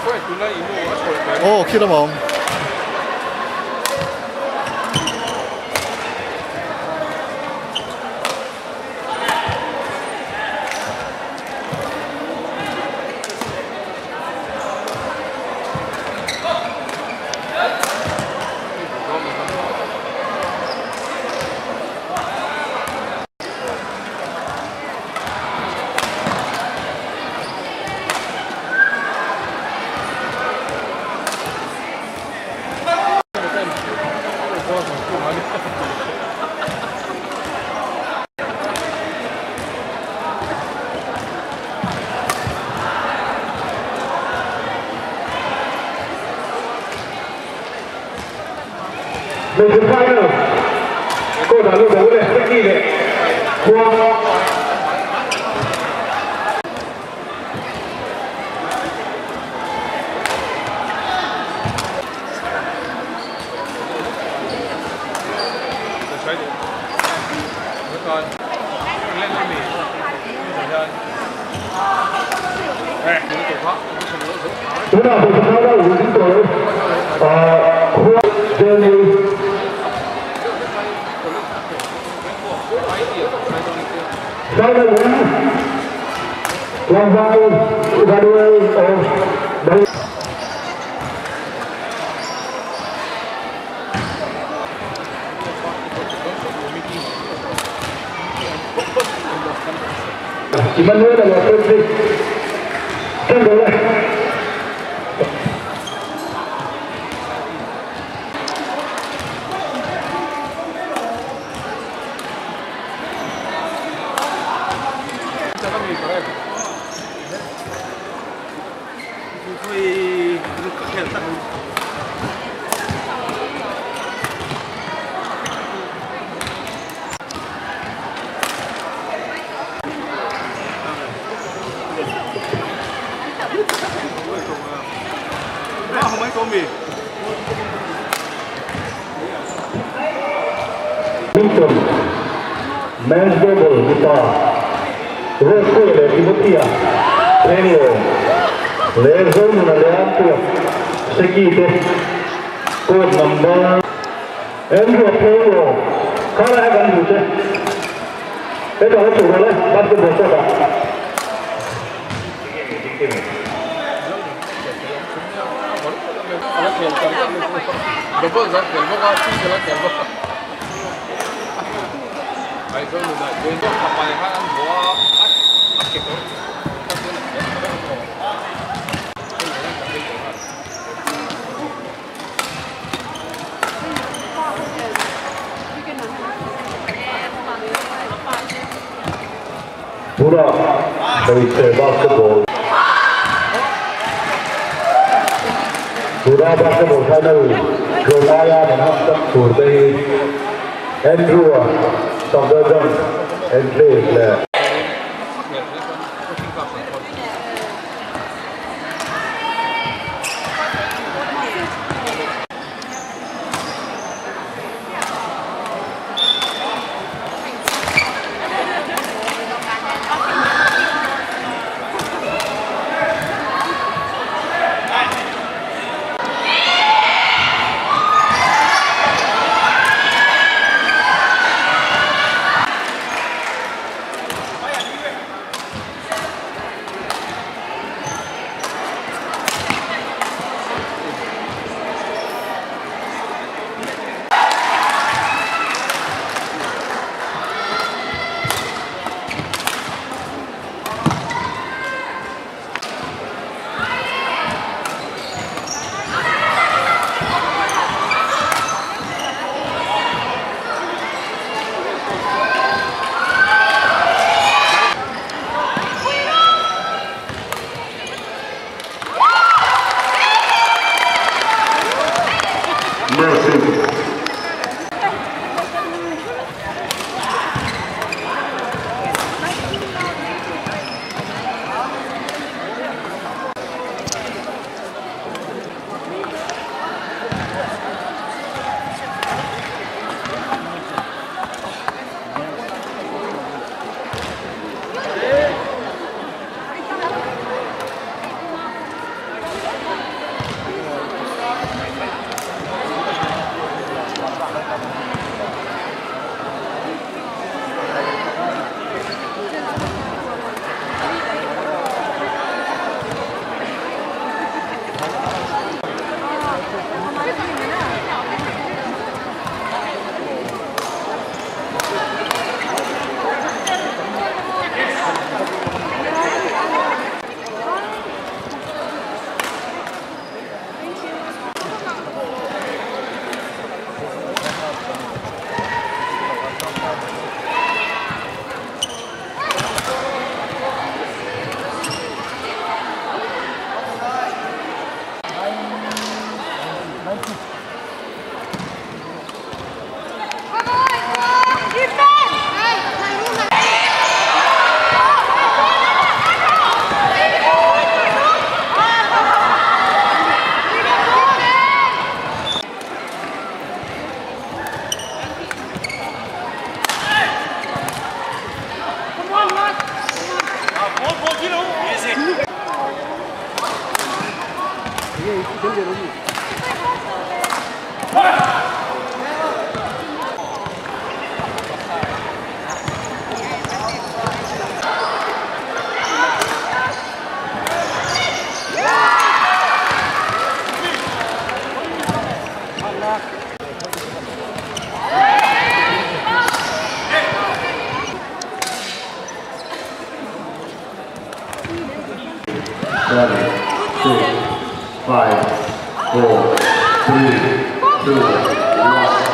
Aw khi lamah a awm. Hmeichhe final court ah lut ang le Seki leh khua. Tunah hmeichhe final zin tawh lo khua Daniel. Final in tlangval Emmanuel of Malaysia. Emmanuel leh Patrick Campbell le. Milton, Men's Double mipa Roscoe leh Timothea Phenglawng leh Zonuna leh Ampuia Seki te court number Andrew Phenglawng kha lai a kan hmu che hetah la chhuk rawh le basketball court ah. Tunah hmeichhe basketball Tuna basketball final tlawm aia kan han tak tur te hi Andrew-a Safdarjung Enclave leh. Seven, six, five, four, three, two, one.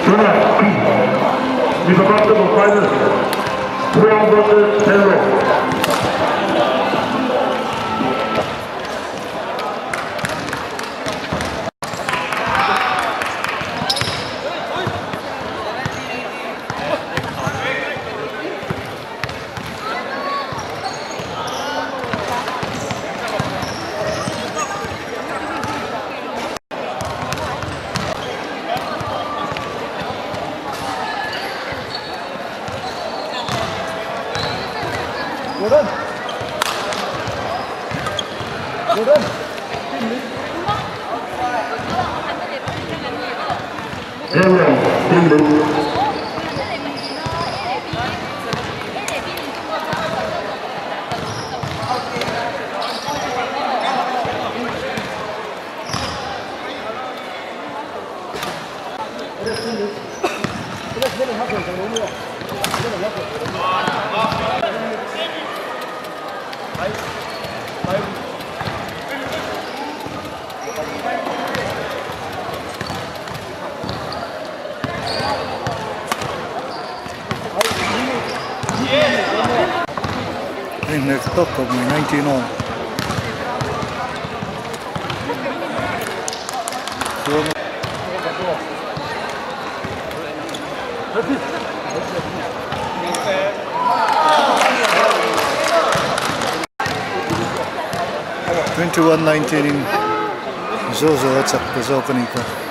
Tunah mipa basketball final Brown versus Hero. Hero team lead. Hei hnek tawp tawp mai 19 aw. 21-19 in Zozo a chak ta zawk a ni kha.